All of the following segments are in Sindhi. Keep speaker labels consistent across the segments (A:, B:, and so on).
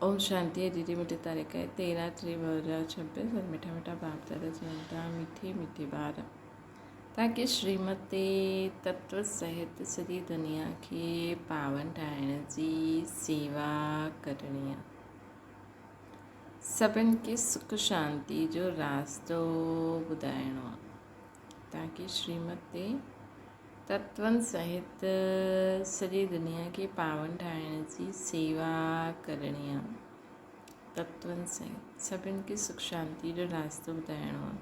A: اوم شانتي اڄ جي مٺي تاريخ آهي تيرهن ٽي 2026 ۽ مٺا مٺا باپ دادا چون ٿا مٺي مٺي ٻار تان کي شريمت تي تتو سهت سڄي دنيا کي پاون ٺاهڻ جي سيوا ڪرڻي آهي سڀن کي سک شانتي جو راستو ٻڌائڻو آهي تان کي شريمت تي تتون سهت سڄي دنيا کي پاون ٺاهڻ جي سيوا ڪرڻي آ. تتون سهت سڀن کي سک شانتي جو راستو ٻڌائڻو آ.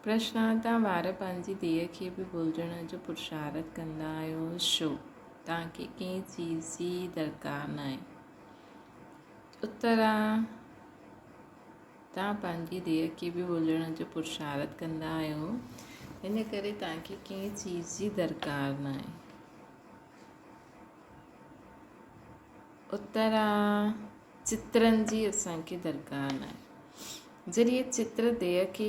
A: پرشن آ تان ٻار پنهنجي ڌيء کي به ڀلجڻ جو پرشارٿ ڪندا آهيو ڇو؟ توهان کي ڪنهن چيز جي درڪار ناهي. اتر آ توهان پنهنجي ڌيء کي به ٻولڻ جو پرشارٿ ڪندا آهيو، ان ڪري توهان کي ڪنهن چيز جي درڪار ناهي. اتر آ، چترن جي اسان کي درڪار ناهي. جڏهن اهي چتر ڌيء کي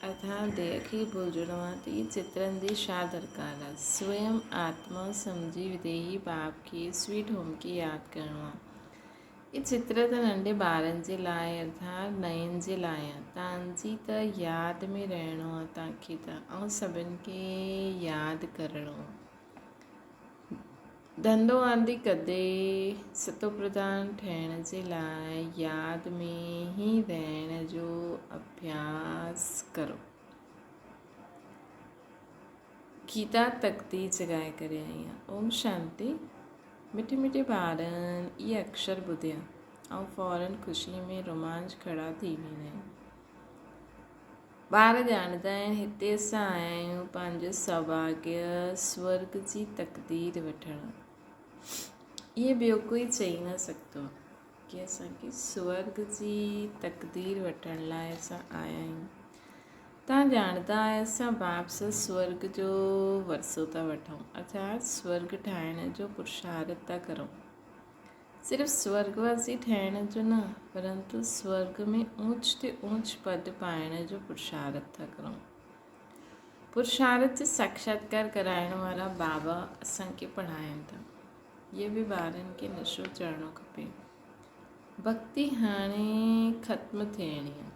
A: ارٿات ڌيء کي ئي ڀلجڻو آ ته اهي چترن جي ڇا درڪار آ؟ سويم آتما سمجهي وديهي باپ کي سويٽ هوم کي ياد ڪرڻو آ. اهي چتر ته ننڍي ٻارن جي لاء ارٿات نين جي لاء آ. تانجي ته ياد ۾ رهڻو آ تانکي ته ۽ سڀن کي ياد ڪرڻو آ. ڌنڌو آندي ڪدي ستوپرڌان ٺهڻ جي لاء ياد ۾ ئي رهڻ جو اڀياس ڪرو. گيتا تختي جڳائي ڪري آئي آهيان. اوم شانتي. مٺي مٺي ٻارن اهي اڪشر ٻڌيا ۽ فورن خوشي ۾ رومانچ کڙا ٿي ويندا آهن. ٻار ڄاڻندا آهن هتي اسان آيا آهيون پنهنجو سوڀاگيه سورڳ جي تقدير وٺڻ. اهي ٻيو ڪوئي چئي نه سگهندو آهي ڪي اسان کي سورڳ جي تقدير وٺڻ لاء اسان آيا آهيون. توهان ڄاڻندا آهيو اسان باپ سان سورڳ جو ورثو ٿا وٺون ارٿات سورڳ ٺاهڻ جو پرشارٿ ٿا ڪرون. صرف سورڳ واسي ٺهڻ جو نه پرنتو سورڳ ۾ اونچ تي اونچ پد پائڻ جو پرشارٿ ٿا ڪرون. پرشارٿ جي ساکشاتڪار ڪرائڻ وارا بابا اسان کي پڙهائين ٿا. اهي به ٻارن کي نشو چڙهڻو کپي. ڀڳتي هاڻي ختم ٿيڻي آهي.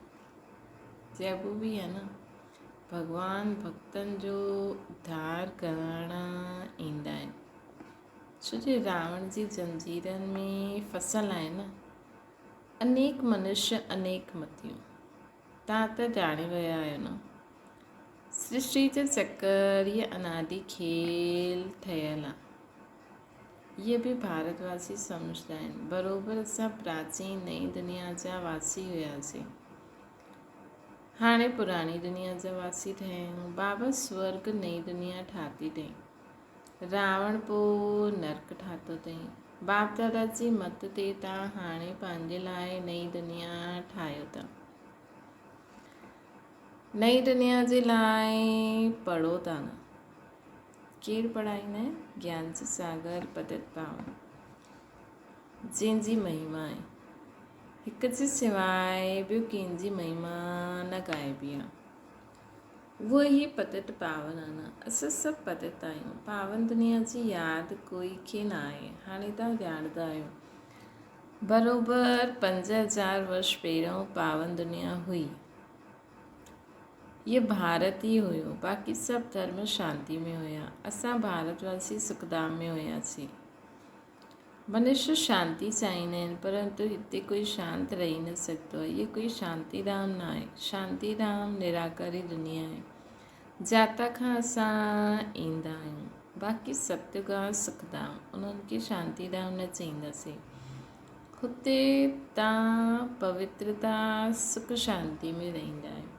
A: چئبو به آهي نه ڀڳوان ڀڳتن جو اڌار ڪرڻ ايندا آهن ڇو جو راوڻ جي زنجيرن ۾ ڦسل آهن نه انيڪ منشيه انيڪ متيون تان ته ڄاڻي ويا آهيو نه سرشٽي جو چڪر هي انادي کيل ٺهيل آهي اهي به ڀارت واسي سمجهندا آهن. بروبر اسان پراچين نئين دنيا جا واسي هياسين. هاڻي پراڻي دنيا جا واسي ٺهيا آهيون. بابا سورڳ نئين دنيا ٺاهتي اٿئي. راوڻ پوء نرڪ ٺاهتو اٿئي. باپ دادا جي مت تي تان هاڻي پنهنجي لاء نئين دنيا ٺاهيو ٿا. نئين دنيا جي لاء پڙهو ٿا نه. ڪير پڙهائيندا آهن؟ گيان جي ساگر پتت پاون جنهن جي مهما آهي. هڪ جي سواء ٻيو ڪنهن جي مهما نه ڳائبي آهي. اهو ئي پتت پاون آهي نه. اسان سڀ پتت آهيون. پاون دنيا جي ياد ڪوئي کي نه آهي. هاڻي توهان ڄاڻندا آهيو. بروبر 5000 ورش پهريون پاون دنيا هئي. اهي ڀارت ئي هيو، باقي سڀ ڌرم شانتي ۾ هيا. اسان ڀارت واسي سکڌام ۾ هياسين. منشيه شانتي چاهيندا آهن، پرنتو هتي ڪوئي شانت رهي نه سگهندو آهي. اهي ڪوئي شانتي ڌام نه آهي. شانتي ڌام نراڪاري دنيا آهي، جاتان کان اسان ايندا آهيون. باقي ستيگ آهي سکڌام، انهن کي شانتي ڌام نه چئينداسين. هتي تان پوترتا سک شانتي ۾ رهندا آهيو.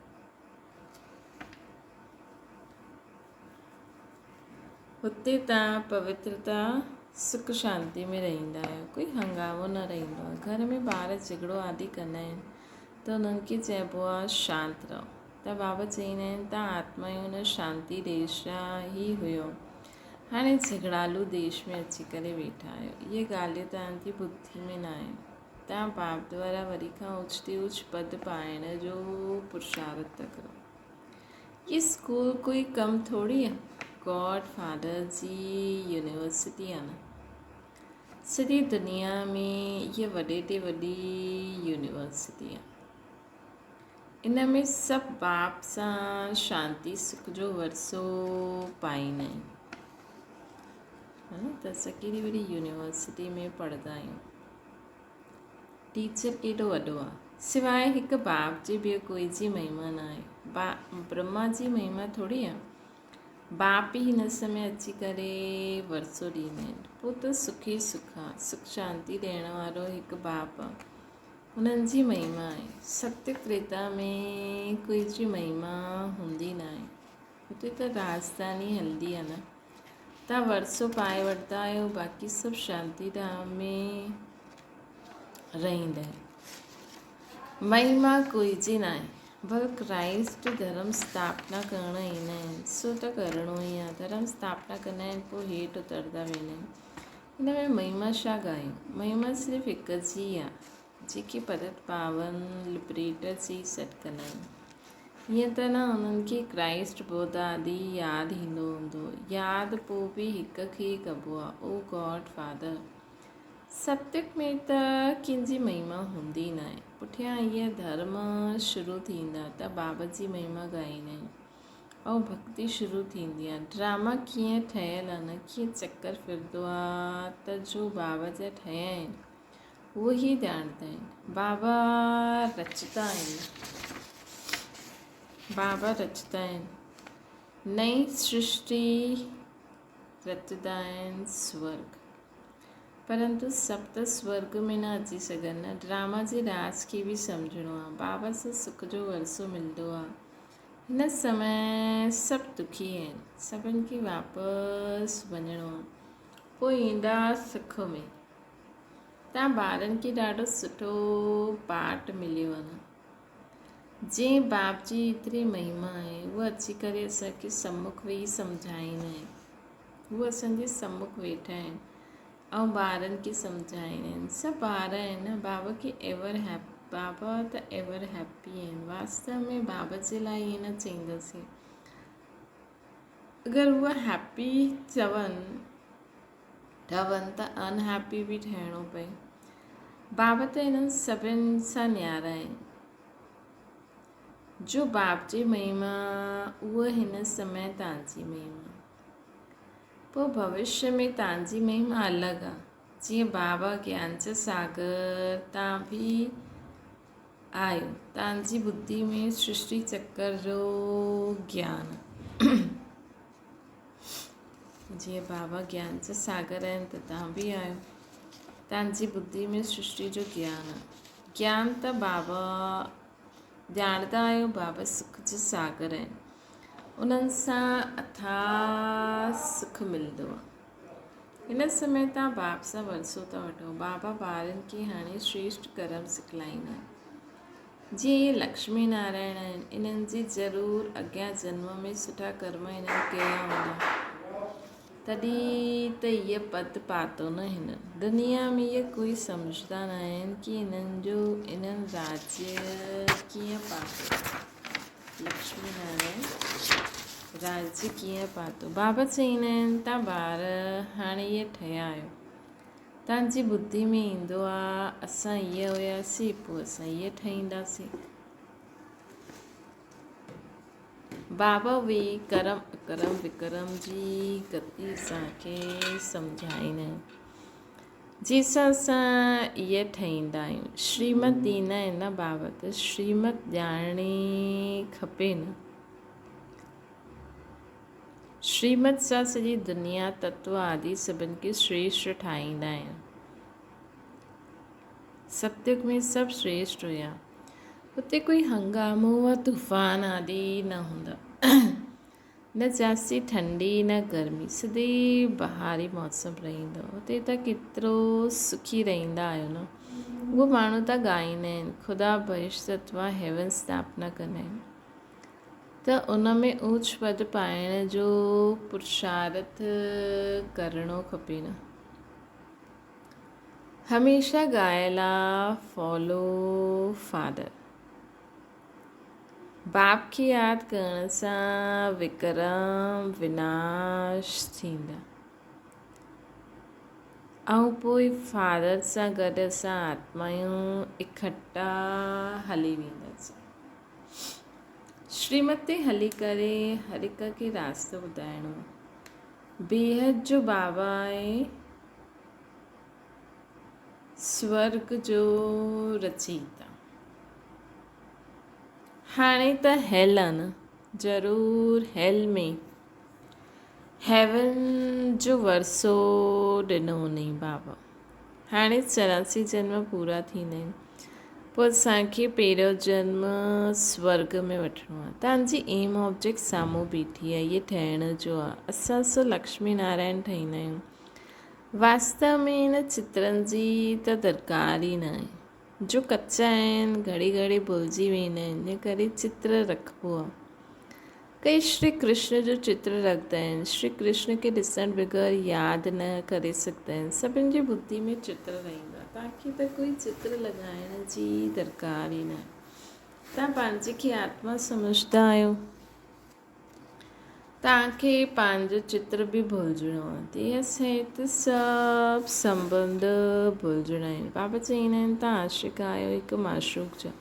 A: هتي تان پوترتا سک شانتي ۾ رهندا آهيو. ڪوئي هنگامو نه رهندو آهي. گهر ۾ ٻار جهڳڙو آدي ڪندا آهن ته انهن کي چئبو آهي شانت رهو. ته بابا چئيندا آهن تان آتمائون ان شانتي ديش جا ئي هيو. هاڻي جهڳڙالو ديش ۾ اچي ڪري ويٺا آهيو. اهي ڳالهيون توهان جي ٻڌي ۾ نه آهن. توهان باپ دوارا وري کان اوچ تي اوچ پد پائڻ جو پرشارٿ ٿا ڪرو. هي اسڪول ڪوئي ڪم ٿوري آهي. گاڊ فادر جي يونيورسٽي آهي نه. سڄي دنيا ۾ هيء وڏي تي وڏي يونيورسٽي آهي. ان ۾ سڀ باپ سان شانتي سک جو ورثو پائيندا آهن. ها نه ته اسان ڪيڏي وڏي يونيورسٽي ۾ پڙهندا آهيون. ٽيچر ڪيڏو وڏو آهي. سواء هڪ باپ جي ٻيو ڪوئي جي مهما نه آهي. برهما جي مهما ٿوري آهي. باپ ئي هن سمي اچي ڪري ورثو ڏيندا آهن. پوء ته سک ئي سک آ. سک شانتي ڏيڻ وارو هڪ باپ آ. انهن جي مهما آهي. ستيگ تريتا ۾ ڪوئي جي مهما هوندي ناهي. اتي ته راڄڌاني هلندي آ نه. تان ورثو پائي وٺندا آهيو باقي سڀ شانتي ڌام ۾ رهندا آهن. مهما ڪوئي جي ناهي. ڀل ڪرائسٽ ڌرم اسٿاپنا ڪرڻ ايندا آهن سو ته ڪرڻو ئي آهي. ڌرم اسٿاپنا ڪندا آهن پوء هيٺ اترندا ويندا آهن. هن ۾ مهما ڇا ڳايون؟ مهما صرف هڪ جي آهي جيڪي پتت پاون لبريٽر چئي سڏ ڪندا آهن. ائين ته نه انهن کي ڪرائسٽ ٻوڌ آدي ياد ايندو هوندو. ياد پوء به هڪ کي ئي ڪبو آهي، او گاڊ فادر! ستيگ ۾ ته ڪنهن جي مهما هوندي ناهي. پٺيان اهي ڌرم شروع ٿيندا ته بابا جي مهما ڳائيندا آهن ۽ ڀڳتي شروع ٿيندي آهي. ڊراما ڪيئن ٺهيل آهن، ڪيئن چڪر ڦرندو آهي ته جو بابا جا ٺهيا آهن اهي ئي ڄاڻندا آهن. بابا رچتا آهن. بابا رچتا آهن. نئين سرشٽي رچندا آهن سورگ. پرنتو سڀ ته سورگ ۾ نه اچي سگهن نه. ڊراما جي راز کي به سمجهڻو آ. بابا سان سک جو ورثو ملندو آ. هن سمي سڀ دکي آهن. سڀن کي واپس وڃڻو آ. پوء ايندا سک ۾. تان ٻارن کي ڏاڍو سٺو پاٺ مليو آ نه. جنهن باپ جي ايتري مهما آهي، اهو اچي ڪري اسان کي سمک ويهي سمجهائيندا آهن. هو اسان جي سمک ويٺا آهن ۽ ٻارن کي سمجهائيندا آهن. سڀ ٻار آهن نه بابا کي ايور هيپ بابا ته ايور هيپي آهن. واستو ۾ بابا جي لاء ائين نه چئينداسين. اگر هو هيپي چون ٺهن ته ان هيپي به ٺهڻو پئي. بابا ته انهن سڀن سان نيارا آهن. جو باپ جي مهما اهو هن سمي تان جي مهما. پوء ڀوشيه ۾ تان جي مهما الڳ آ. جيئن بابا گيان جا ساگر تان به آيو. تان جي ٻڌي ۾ سرشٽي چڪر جو گيان آ. جيئن بابا گيان جا ساگر آهن ته توهان به آهيو. توهان جي ٻڌي ۾ سرشٽي جو گيان آهي. گيان ته بابا ڄاڻندا آهيو بابا سک جا ساگر آهن. انهن سان اٿاهه سک ملندو آهي. هن سمي توهان باپ سان ورثو ٿا وٺو. بابا ٻارن کي هاڻي شريشٽ ڪرم سکلائيندا آهن. جيئن اهي لڪشمي نارائڻ آهن، انهن جي ضرور اڳيان جنم ۾ سٺا ڪرم هنن ڪيا هوندا، تڏهن ته هيء پد پاتو نه هنن. دنيا ۾ اهي ڪوئي سمجهندا نه آهن ڪي انهن جو انهن راجيه ڪيئن پاتو. لڪشمي نارائڻ راجيه ڪيئن پاتو. بابا چئيندا آهن تان ٻار هاڻي اهي ٺهيا آهيو. تان جي ٻڌي ۾ ايندو آ اسان ايئن هياسين پوء اسان ايئن ٺهينداسين. بابا وي ڪرم اڪرم وڪرم جي گتي اسان کي سمجهائيندا آهن جنهن سان اسان ايئن ٺهيندا آهيون. شريمت ڏيندا آهن نه بابا ته شريمت ڄاڻڻي کپي نه. شريمت سان سڄي دنيا، تتو آدي سڀن کي شريشٽ ٺاهيندا آهن. ستيگ ۾ سڀ شريشٽ هيا. اتي ڪوئي هنگامو و طوفان آدي نه هوندا. نه جاستي ٺنڊي نه گرمي، سدي بهاري موسم رهندو. اتي ته ڪيترو سکي رهندا آهيو نه. اهو ماڻهو ته ڳائيندا آهن، خدا بهشت اتوا هيون اسٿاپنا ڪندا آهن. ته ان ۾ اوچ پد پائڻ جو پرشارٿ ڪرڻو کپي نه. هميشه ڳايل آ فالو فادر. باپ کي ياد ڪرڻ سان وڪرم وناش ٿيندا. ۽ پوء فادر سان گڏ اسان آتمائون اڪٺا هلي وينداسين. شريمت تي هلي ڪري هر هڪ کي راستو ٻڌائڻو آهي. بيحد جو بابا آهي سورڳ جو رچيتا. هاڻي ته هيل آ نه، ضرور هيل ۾ هيون جو ورثو ڏنو انهي بابا. هاڻي 84 جنم پورا ٿيندا آهن. پوء اسان کي پهريون جنم سورڳ ۾ وٺڻو آهي. توهان جي ايم آبجيڪٽ سامهون بيٺي آهي. هيء ٺهڻ جو آهي. اسان سو لڪشمي نارائڻ ٺهيندا آهيون. واستو ۾ هن چترن جي ته درڪار ئي ناهي. جو ڪچا آهن، گهڙي گهڙي ڀلجي ويندا آهن، ان ڪري چتر رکبو آهي. ڪي شري ڪرشن جو چتر رکندا آهن، شري ڪرشن کي ڏسڻ بغير ياد نه ڪري سگهندا آهن. سڀن جي ٻڌي ۾ چتر رهندو آهي. توهان کي ته ڪوئي چتر لڳائڻ جي درڪار ئي ناهي. توهان پنهنجي کي آتما سمجهندا آهيو. توهان کي پنهنجو چتر به ڀلجڻو آهي. ديهه سهت سڀ سنٻنڌ ڀلجڻا آهن. بابا چئيندا آهن توهان عاشق آهيو هڪ معشوق جا.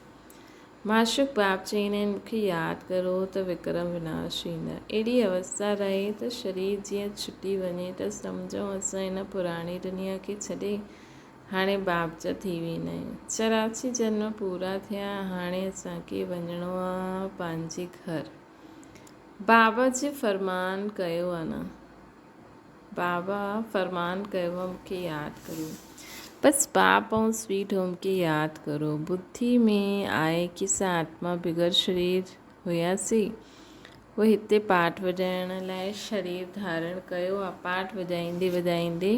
A: معشوق باب چئيندا آهن مون کي ياد ڪرو ته وڪرم وناش ايندا. اهڙي اوستا رهي ته شرير جيئن ڇٽي وڃي ته سمجهون اسان هن پراڻي دنيا کي ڇڏي هاڻي باب جا ٿي ويندا آهيون. 84 جنم پورا ٿيا هاڻي اسان کي وڃڻو آ پنهنجي گهر. بابا جي فرمان ڪيو آ نه. بابا فرمان ڪيو آ مون کي ياد ڪرو. بس باپ ۽ سويٽ هوم کي ياد ڪرو. ٻڌي ۾ آهي ڪي اسان آتما بغير شرير هياسين. پوء هتي پاٺ وڄائڻ لاء شرير ڌارڻ ڪيو آ. پاٺ وڄائيندي وڄائيندي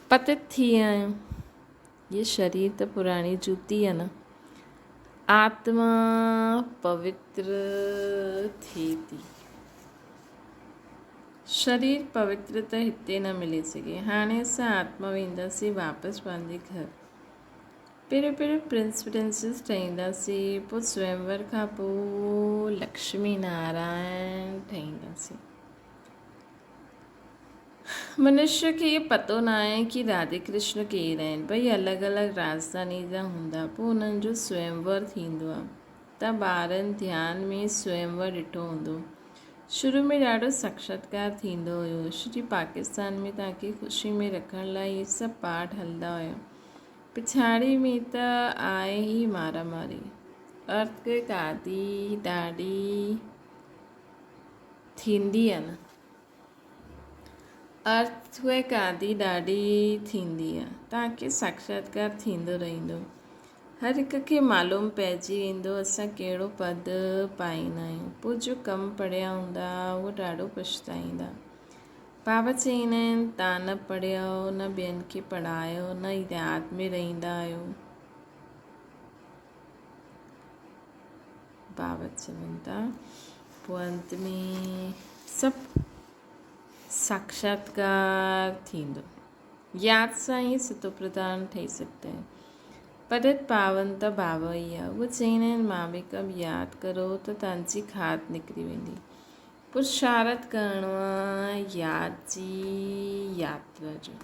A: پتت ٿي آيم. هي شرير ته پراڻي جوتي آ نه. آتما پوتر ٿئي ٿي. شرير پوتر ته هتي نه ملي سگهي. هاڻي اسان آتما وينداسين واپس پنهنجي گهر. پهريون پهريون پرنس پرنسز ٺهينداسين، پوء سويمور کان پوء لڪشمي نارائڻ ٺهينداسين. منشيء کي اهو پتو ناهي ڪي راڌي ڪرشن ڪير آهن. ٻئي الڳ الڳ راڄڌاني جا هوندا. پوء انهن جو سويمور ٿيندو آهي. ته ٻارن ڌيان ۾ سويمور ڏٺو هوندو. شروع ۾ ڏاڍو ساکشاتڪار ٿيندو هيو. سڄي پاڪستان ۾ توهان کي خوشي ۾ رکڻ لاء اهي سڀ پاٺ هلندا هيا. پڇاڙي ۾ ته آهي ئي مارا ماري. ارٿ ڪوئيڪ آدي ڏاڍي ٿيندي آهي نه. ارٿ آدي ڏاڍي ٿيندي آ. توهان کي ساکشاتڪار ٿيندو رهندو. هر هڪ کي معلوم پئجي ويندو اسان ڪهڙو پد پائيندا آهيون. پوء جو ڪم پڙهيا هوندا اهو ڏاڍو پڇتائيندا. بابا چئيندا آهن توهان نه پڙهيو نه ٻين کي پڙهايو نه ياد ۾ رهندا آهيو. بابت چون ٿا. پوء انت ۾ سڀ ساکشاتڪار ٿيندو. ياد سان ئي ستو پرڌان ٺهي سگهندا آهن. پرت پاون ته بابا ئي آهي. اهو چئيندا آهن مان به ڪم ياد ڪرو ته توهان جي کاڌ نڪري ويندي. پرشارت ڪرڻو آهي ياد جي ياترا جو.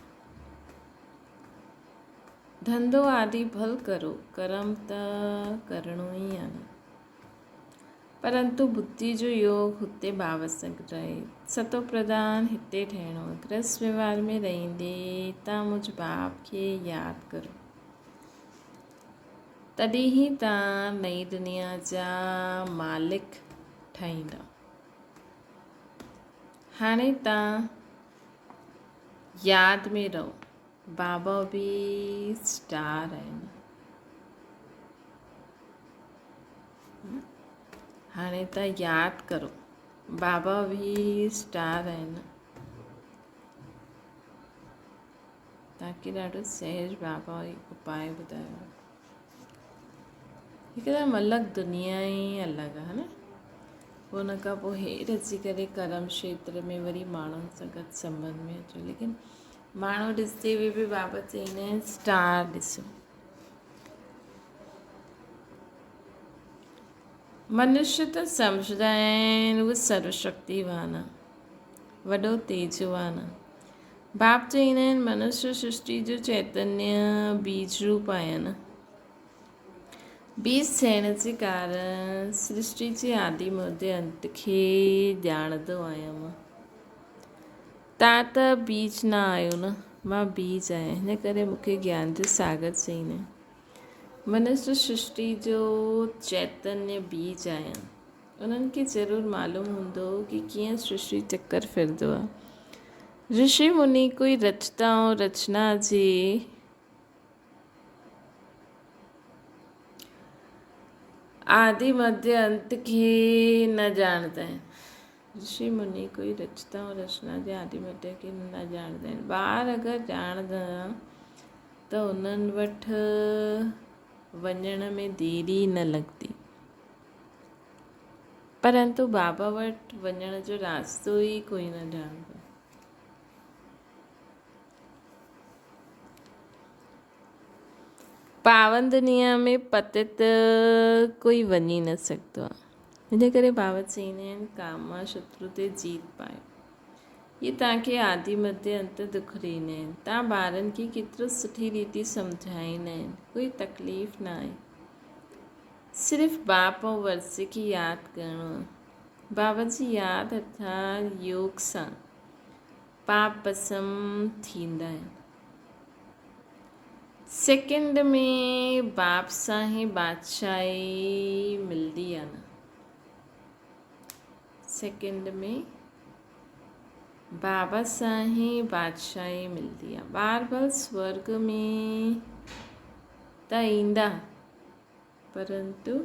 A: ڌنڌو آدي ڀل ڪرو، ڪرم ته ڪرڻو ئي آ نه. پرنتو ٻڌي جو يوگ هتي ڀاوسنگ رهي. ستو پرڌان هتي ٺهڻو. گرهست وهنوار ۾ رهندي تان مجھ باپ کي ياد ڪرو. تڏهن ئي تان نئين دنيا جا مالڪ ٺهيندا. هاڻي تان ياد ۾ رهو. بابا به اسٽار آهن. هاڻي ته ياد ڪرو بابا به اسٽار آهن. تاڪي ڏاڍو سهج بابا اپاء ٻڌايو. هڪدم الڳ دنيا ئي الڳ آهي نه. پوء ان کان پوء هيٺ اچي ڪري ڪرم کيتر ۾ وري ماڻهن سان گڏ سنٻنڌ ۾ اچو ليڪن ماڻهو ڏسندي هئي به بابا چئيندا آهن اسٽار ڏسو. منشي ته سمجهندا آهن اهو سرو شڪتيوان آهي وڏو تيجوان آهي. باپ چئيندا آهن، منشيه سرشٽي جو چيتنيه بيج روپ آهيان نه. بيج ٿيڻ جي ڪارڻ سرشٽي جي آدي مڌيه انت کي ڄاڻندو آهيان مان. تان ته بيج نه آهيو نه، مان بيج آهيان، هن ڪري مون کي گيان جو ساگر چئيندا آهن. منشيه سرشٽي جو چيتنيه بيج آهيان. انهن کي ضرور معلوم هوندو ڪي ڪيئن سرشٽي چڪر ڦرندو آهي. رشي مني ڪوئي رچتا ۽ رچنا جي آدي مڌيه انت کي نه ڄاڻندا آهن. رشي مني ڪوئي رچتا ۽ رچنا جي آدي مڌيه کي نه ڄاڻندا آهن. ٻار اگر ڄاڻندا ته انهن وٽ وڃڻ ۾ دير ئي نه لڳندي. پرنتو بابا وٽ وڃڻ جو راستو ئي ڪوئي نه ڄاڻندو. پاون دنيا ۾ پتت ڪوئي وڃي نه سگهندو آهي. ان ڪري بابا چئيندا آهن ڪاما شترو تي جيت پايو. اهي توهان کي آدي مڌي انت دک ڏيندا آهن. توهان ٻارن کي ڪيترو سٺي ريتي سمجهائيندا آهن. ڪوئي تڪليف نه آهي. صرف باپ ۽ ورثي کي ياد ڪرڻو آهي. بابا جي ياد ارٿات يوگ سان پاپ ڀسم ٿيندا آهن. سيڪنڊ ۾ باپ سان ئي بادشاهي ملدي آهي نه. سيڪنڊ ۾ بابا سان ئي بادشاهي ملدي آهي. ٻار ڀل سورڳ ۾ ته ايندا پرنتو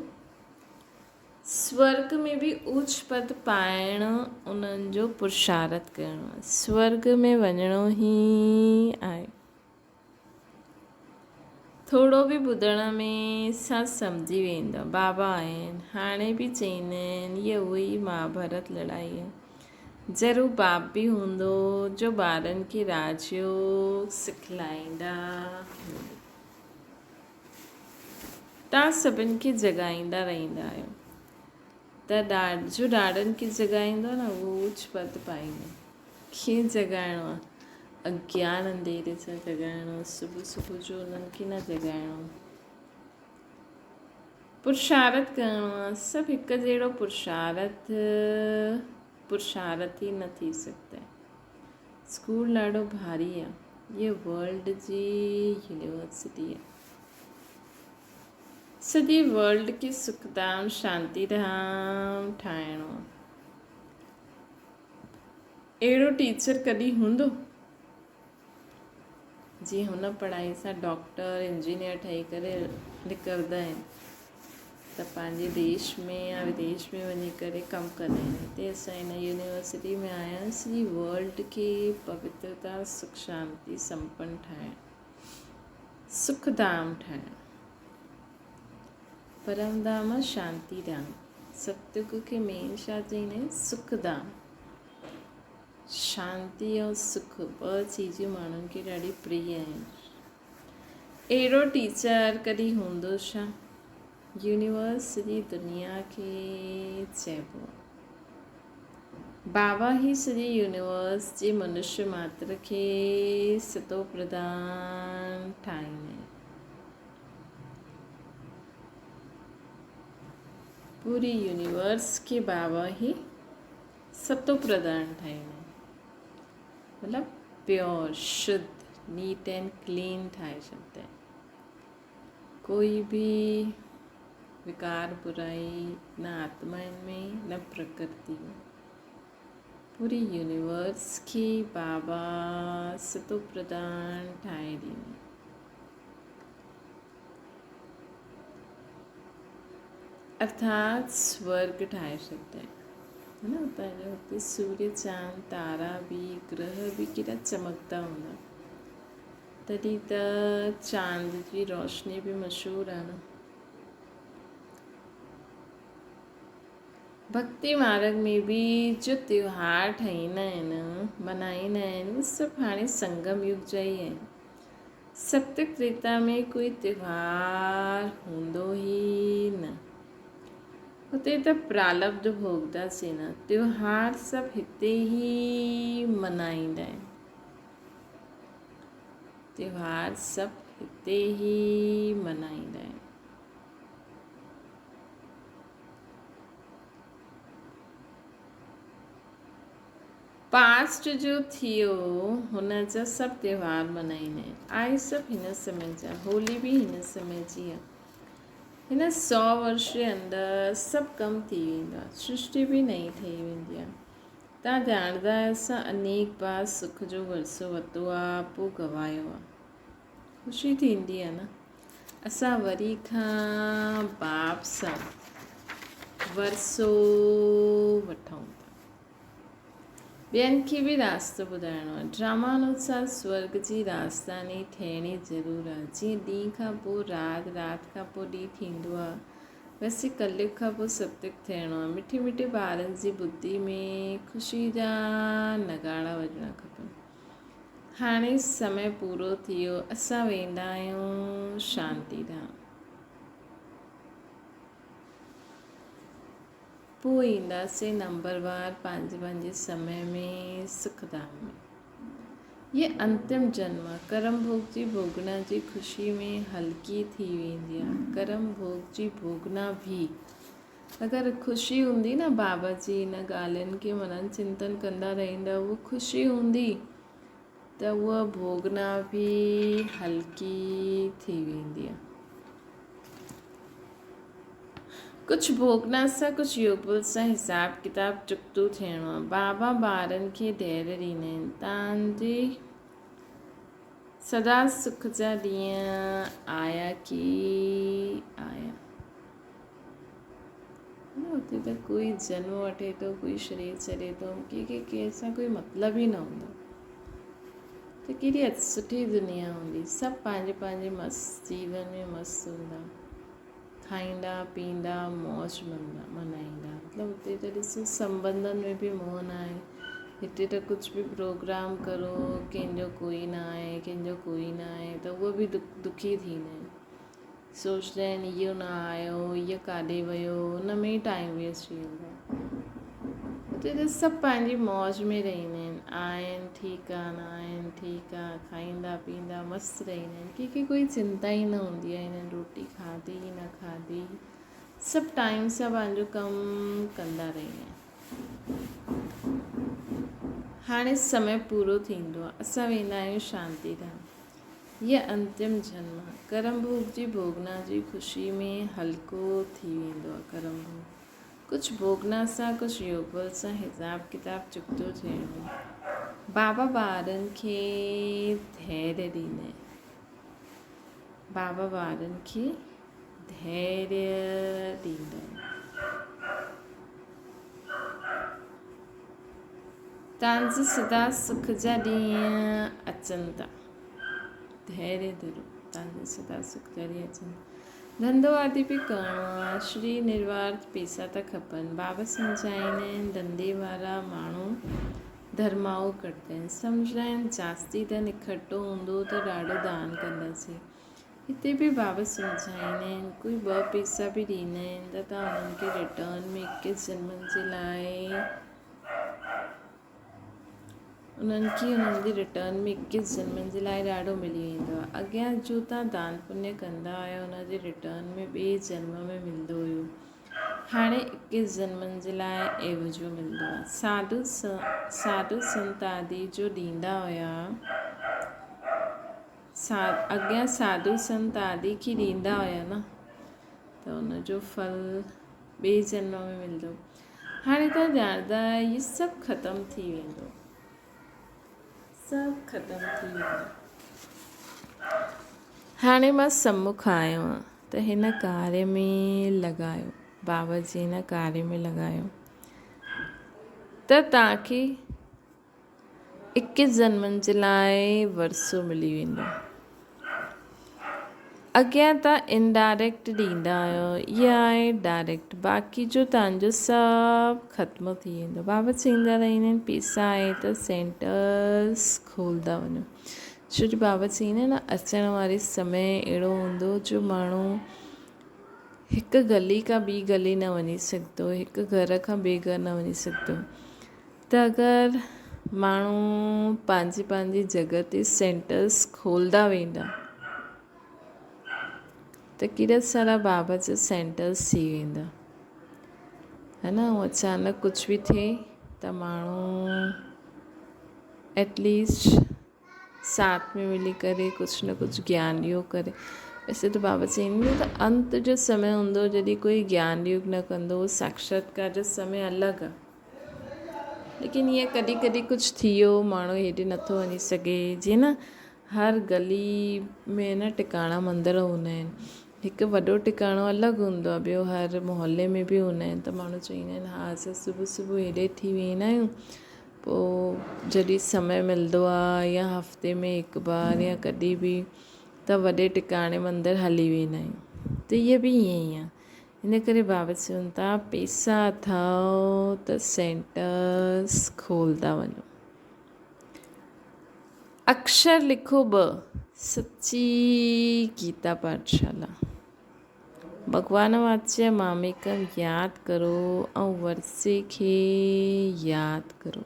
A: سورڳ ۾ به اوچ پد پائڻ انهن جو پرشارٿ ڪرڻو آهي. سورڳ ۾ وڃڻو ئي آهي. ٿورو به ٻڌڻ ۾ سان سمجهي ويندا. بابا آهن. هاڻي به چئيندا آهن هيء اها ئي مهاڀارت لڙائي آهي. ضرور باپ به هوندو جو ٻارن کي راجيوگ سکلائيندا هوندا. توهان سڀن کي جڳائيندا رهندا آهيو ته جو ڏاڏن کي جڳائيندو نه اهو اوچ پد پائيندو. ڪيئن جڳائڻو آهي؟ اگيان انڌيري سان جڳائڻو آهي، صبح صبح جو انهن کي نه جڳائڻو آهي. پرشارٿ ڪرڻو آهي، سڀ هڪ جهڙو پرشارٿ پرشارٿ ئي نه ٿي سگهندا آهن. اسڪول ڏاڍو ڀاري آهي. هيء ورلڊ جي يونيورسٽي آهي. سڄي ورلڊ کي سک ڌام شانتي ڌام ٺاهڻو آهي. اهڙو ٽيچر ڪڏهن هوندو؟ جيئن هن پڙهائي سان ڊاڪٽر انجنيئر ٺهي ڪري نڪرندا آهن ته پنهنجي ديش ۾ يا وديش ۾ وڃي ڪري ڪم ڪندا آهن. هتي اسان هن يونيورسٽي ۾ آيا آهيون سڄي ورلڊ کي پوترتا سک شانتي سمپن ٺاهڻ سک ڌام ٺاهڻ پرم ڌام آهي شانتي ڌام ستيگ کي مين ڇا چئيندا آهن سک ڌام شانتي ۽ سک ٻه چيزون ماڻهن کي ڏاڍي پريه آهن. اهڙو ٽيچر ڪڏهن هوندو ڇا؟ يونيورس سڄي دنيا کي چئبو آهي. بابا هي سڄي يونيورس جي منشيه ماتر کي ستو پرڌان ٺاهيندا آهن. پوري يونيورس کي بابا هي ستو پرڌان ٺاهيندا آهن مطلب پيور شڌ نيٽ اينڊ ڪلين ٺاهي ڇڏيندا آهن ڪوئي به وڪار برائي نه آتمائن ۾ نه پرڪرتي ۾ پوري يونيورس کي بابا ستو پرڌان ٺاهي ڏيندا ارٿات سورگ ٺاهي ڇڏيندا آهن ها نه اتان جو هتي سوريه چاند تارا به گرهه به ڪيڏا چمڪدا هوندا تڏهن ته چاند جي روشني به مشهور آهي نه ڀڪتي مارگ ۾ به جو تيوهار ٺهيندا آهن منائيندا آهن اهي سڀ هاڻي سنگم يگ جا ئي آهن ستيگ تريتا ۾ ڪوئي تيوهار هوندو ئي نه. هتي ته پرالبڌ ڀوڳدا سي نه، تيوهار سڀ هتي ئي منائيندا آهن. تهوار سڀ هتي ئي ملهائيندا آهن. پاسٽ جو ٿيو هن جا سڀ تهوار ملهائيندا آهن. آهي سڀ هن سمي جا. هولي به هن سمي جي آهي. هن سو ورش جي اندر سڀ ڪم ٿي ويندو آهي. سرشٽي به نئين ٺهي ويندي آهي. تان ڄاڻندا آهيو اسان انيڪ بار سک جو ورثو ورتو آ پو گوايو آ. خوشي ٿيندي آ نه اسان وري کان باپ سان ورثو وٺون ٿا. ٻين کي به راستو ٻڌائڻو آ. ڊراما انوسار سورڳ جي راڄڌاني ٺهڻي ضرور آ. جيئن ڏينهن کان پو رات، رات کان پو ڏينهن ٿيندو آ. ويسي ڪليگ کان پوء ستيگ ٿيڻو آهي. مٺي مٺي ٻارن جي ٻڌي ۾ خوشي جا نغاڙا وڄڻا کپن. هاڻي سمي پورو ٿي ويو، اسان ويندا آهيون شانتي ڌام. پوء اينداسين نمبر وار پنهنجي پنهنجي سمي ۾ سک ڌام ۾. هيء انتم جنم ڪرم ڀوڳ جي ڀوڳنا جي خوشيء ۾ هلڪي ٿي ويندي آهي. ڪرم ڀوڳ جي ڀوڳنا به اگر خوشي هوندي نه بابا جي ان ڳالهين کي منن چنتن ڪندا رهندا اها خوشي هوندي ته اها ڀوڳنا به هلڪي ٿي ويندي آهي. ڪجهه ڀوڳنا سان ڪجهه يوگبل سان حساب ڪتاب چڪتو ٿيڻو آهي. بابا ٻارن کي ڌيريه ڏيندا آهن. تان جي سدا سک جا ڏينهن آيا ڪي آيا. اتي ته ڪوئي جنم وٺي ٿو ڪوئي شرير ڇڏي ٿو ڪنهن کي ڪنهن سان ڪوئي مطلب ئي نه هوندو. ته ڪيڏي سٺي دنيا هوندي. سڀ پنهنجي پنهنجي مست جيون ۾ مست هوندا. کائيندا پيئندا موج ملهائيندا. مطلب اتي ته ڏسو سنٻنڌن ۾ به موهه نه آهي. هتي ته ڪجهه به پروگرام ڪرو ڪنهن جو ڪوئي نه آهي ڪنهن جو ڪوئي نه آهي ته اهي به دکي ٿيندا آهن. سوچندا آهن اهو نه آيو اهو ڪاڏي ويو ان ۾ ئي ٽائيم ويسٽ ٿي ويندو آهي. اتي ته سڀ پنهنجي موج ۾ رهندا آهن آهن ٺيڪ آهي نه آهن ٺيڪ آهي کائيندا پيئندا مست رهندا آهن ڪنهن کي ڪوئي چنتا ئي نه هوندي آهي هنن روٽي کاڌي نه کاڌي سڀ ٽائيم سان پنهنجو ڪم ڪندا رهندا آهن. هاڻي سمي پورو ٿيندو آهي اسان ويندا آهيون شانتي ڌام. هيء انتم جنم آ. ڪرم ڀوڳ جي ڀوڳنا جي خوشيء ۾ هلڪو ٿي ويندو آ. ڪرم ڀوڳ ڪجهه ڀوڳنا سان ڪجهه يوگبل سان حساب ڪتاب چڪتو ٿيڻو آ. بابا ٻارن کي ڌيريه ڏيندا آهن. بابا ٻارن کي ڌيريه ڏيندا آهن. تانجه سدا سک جا ڏينهن اچن ٿا. ڌيريه ڌرو تانجه سدا سک جا ڏينهن اچن ٿا. ڌنڌو آدي به ڪرڻو آ. شري نروارٿ پيسا ته کپن. بابا سمجهائيندا آهن ڌنڌي وارا ماڻهو ڌرمائو ڪڍندا آهن. سمجهندا آهن جاستي ڌن اڪٺو هوندو ته ڏاڍو دان ڪنداسين. هتي به بابا سمجهائيندا آهن ڪوئي ٻه پيسا به ڏيندا آهن ته توهان انهن کي ريٽرن ۾ اڪيس جنمن جي لاء انهن کي انهن جي ريٽرن ۾ اڪيس جنمن جي لاء ڏاڍو ملي ويندو آهي اڳيان جو توهان دان پڃ ڪندا آهيو ان جي ريٽرن ۾ ٻئي جنم ۾ ملندو هيو هاڻي اڪيس جنمن جي لاء عيوضو ملندو آهي ساڌو ساڌو سنت آدي جو ڏيندا هيا اڳيان ساڌو سنت آدي کي ڏيندا هيا نه ته ان جو ڦل ٻئي جنم ۾ ملندو. هاڻي توهان ڄاڻندا آهيو هي سڀ ختم ٿي ويندو. سڀ ختم ٿي ويندو. هاڻي مان سمک آيو آهيان ته هن ڪاري ۾ لڳايو. بابا جي هن ڪاري ۾ لڳايو ته توهان کي اڪيس جنمن جي لاء ورثو ملي ويندو. اڳيان تان انڊائريڪٽ ڏيندا آهيو اها آهي ڊائريڪٽ باقي جو تان جو سڀ ختم ٿي ويندو. بابا چئيندا رهندا آهن پيسا آهي ته سينٽرس کولدا وڃو ڇو جو بابا چئيندا آهن نه اچڻ واري سمي اهڙو هوندو جو ماڻهو هڪ گلي کان ٻي گلي نه وڃي سگهندو هڪ گهر کان ٻئي گهر نه وڃي سگهندو ته اگر. ماڻهو پنهنجي پنهنجي جڳهه تي سينٽرس کولدا ويندا ته ڪيڏا سارا بابا جا سينٽرس ٿي ويندا هي نه. اچانڪ ڪجهه به ٿئي ته ماڻهو ايٽ ليسٽ ساٿ ۾ ملي ڪري ڪجهه نه ڪجهه گيان يوگ ڪري. ويسي ته بابا چئن ٿا ته انت جو سمي هوندو جڏهن ڪوئي گيان يوگ نه ڪندو، ساڪشاتڪار جو سمي الڳ آهي. ليڪن ائين ڪڏهن ڪڏهن ڪجهه ٿي ويو ماڻهو هيڏي نٿو وڃي سگهي، جيئن نه هر گلي ۾ نه ٽڪاڻا مندر هوندا آهن، هڪ وڏو ٽڪاڻو الڳ هوندو آهي، ٻيو هر محلي ۾ به هوندا آهن ته ماڻهو چوندا آهن ها اسان صبح صبح هيڏي ٿي ويندا آهيون، پوء جڏهن سمي ملندو آهي يا هفتي ۾ هڪ بار يا ڪڏهن به ته وڏي ٽڪاڻي مندر هلي ويندا آهيون ته اهي به ائين ئي آهي. ان ڪري بابا چون ٿا پيسا اٿئو ته سينٽرس کولدا وڃو. اڪشر لکو ٻه، سچي گيتا پاٺشالا. ڀڳوان واچيه ماميڪم ياد ڪرو ۽ ورثي کي ياد ڪرو.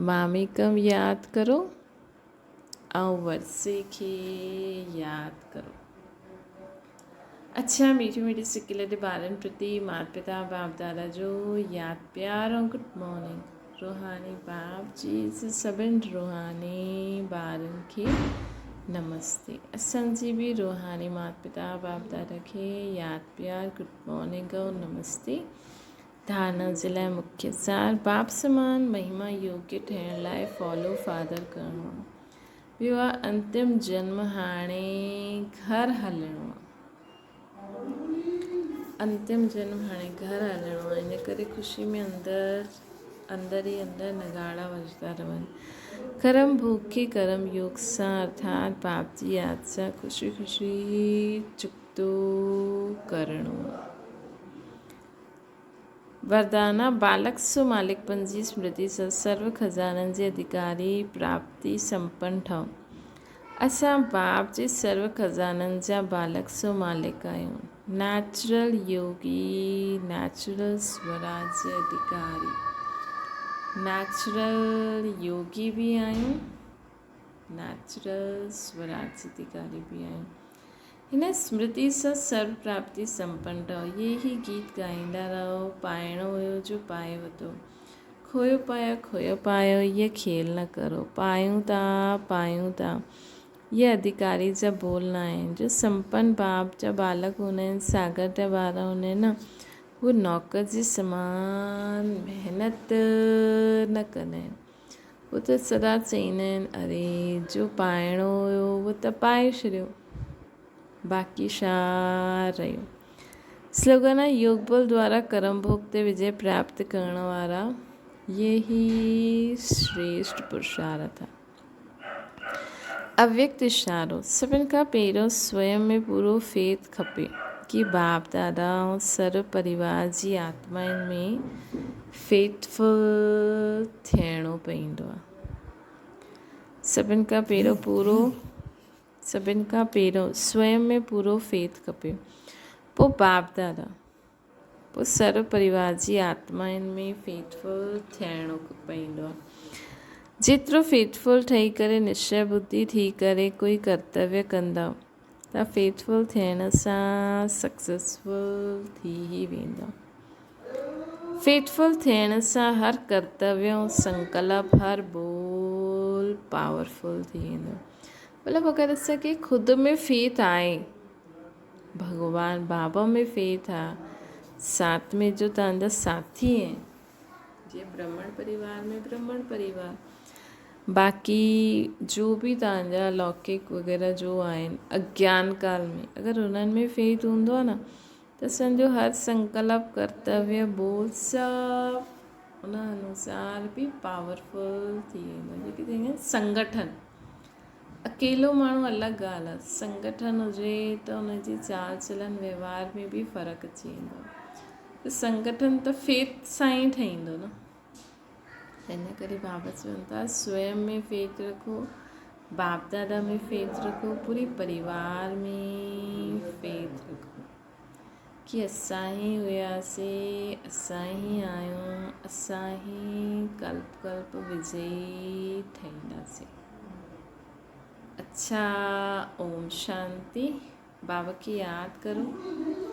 A: ماميڪم ياد ڪرو ۽ ورثي کي ياد ڪرو. اڇا ميٺي ميٺي سڪيلي تي ٻارن پرتي مات پتا باپ دادا جو ياد پيار ۽ گڊ مارننگ. روحاني باپ جي سڀن روحاني ٻارن کي نمستي. اسان جي به روحاني مات پتا باپ دادا کي ياد پيار گڊ مارننگ ۽ نمستي. ڌارڻا جي لاء مکيه سار باپ سمان مهما يوگيه ٺهڻ لاء فالو فادر ڪرڻو آهي. ٻيو آهي انتم جنم هاڻي گهر هلڻو آهي. انتم جنم هاڻي گهر هلڻو آهي، ان ڪري خوشي ۾ اندر اندر ئي اندر نگاڙا وڄندا رهن. ڪرم ڀوڳ کي ڪرم يوگ سان ارٿات باپ جي ياد سان خوشي خوشي چڪتو ڪرڻو آهي. وردانا، بالڪ سو مالڪپن جي سمرتي سان سرو خزانن جي اڌڪاري پراپتي سمپن ٺهو. اسان باپ جي سرو خزانن جا بالڪ سو مالڪ آهيون. نيچرل يوگي، نيچرل سوراج جي اڌڪاري، نيچرل يوگي به آهيون، نيچرل سوراج جي اڌڪاري به آهيون. هن سمرتي سان سرو پراپتي سمپن رهو. اهي ئي گيت ڳائيندا رهو. پائڻو هيو جو پائي وتو. کويو پايو کويو پايو اهي کيل نه ڪرو. پايون ٿا پايون ٿا. اهي اڌڪاري جا بول نه آهن. جو سمپن باپ جا ٻالڪ هوندا آهن، ساگر جا ٻار هوندا آهن نه، هو نوڪر جي سمان محنت نه ڪندا آهن. هو ته سدا چئيندا آهن، اري جو پائڻو هيو اهو ته پائي ڇڏيو، باقي ڇا رهيو. سلوگن آهي يوگ بل دوارا ڪرم ڀوڳ تي وجي پراپت ڪرڻ وارا يي هي شريشٽ پرشارٿ آهي. اويڪت اشارو، سڀن کان پهريون سويم ۾ پورو فيٿ کپي ڪي باپ دادا ۽ سرو پريوار جي آتمائن ۾ فيٿفل ٿيڻو پوندو آهي. سڀن کان پهريون پورو سڀن کان پهريون سويم ۾ پورو فيٿ کپي، پوء باپ دادا، پوء سرو پريوار جي آتمائن ۾ فيٿفل ٿيڻو پوندو آهي. جيترو فيٿفل ٺهي ڪري نشچي ٻڌي ٿي ڪري ڪوئي ڪرتويه ڪندؤ ته فيٿفل ٿيڻ سان سڪسيسفل ٿي ئي ويندؤ. فيٿفل ٿيڻ سان هر ڪرتويه ۽ سنڪلپ هر ٻول پاورفل ٿي ويندو. مطلب اگر اسان کي خود ۾ فيٿ آهي، ڀڳوان بابا ۾ فيٿ آ، ساٿ ۾ جو توهان جا ساٿي آهن، جيئن برهمڻ پريوار ۾ برهمڻ پريوار، باقي جو به توهان جا لوڪڪ وغيره جو آهن اگيان ڪال ۾ اگر انهن ۾ فيٿ هوندو آ نه ته اسان جو هر سنڪلپ، ڪرتويه، ٻول سڀ ان انوسار به پاورفل ٿي ويندو آ، جيڪي چوندا آهن سنگٺن. اڪيلو ماڻهو الڳ ڳالهه آهي، سنگٺن هجي ته ان جي چال چلن وهنوار ۾ به فرق اچي ويندو آهي ته سنگٺن ته فيٿ سان ئي ٺهيندو نه. ان ڪري بابا چون ٿا سويم ۾ فيٿ رکو، باپ دادا ۾ فيٿ رکو، پوري پريوار ۾ فيٿ رکو. ڪي اسان ئي هياسين، اسان ئي آهيون، اسان ئي ڪلپ ڪلپ وجئي ٺهينداسين. اڇا اوم شانتي. بابا کي ياد ڪرو.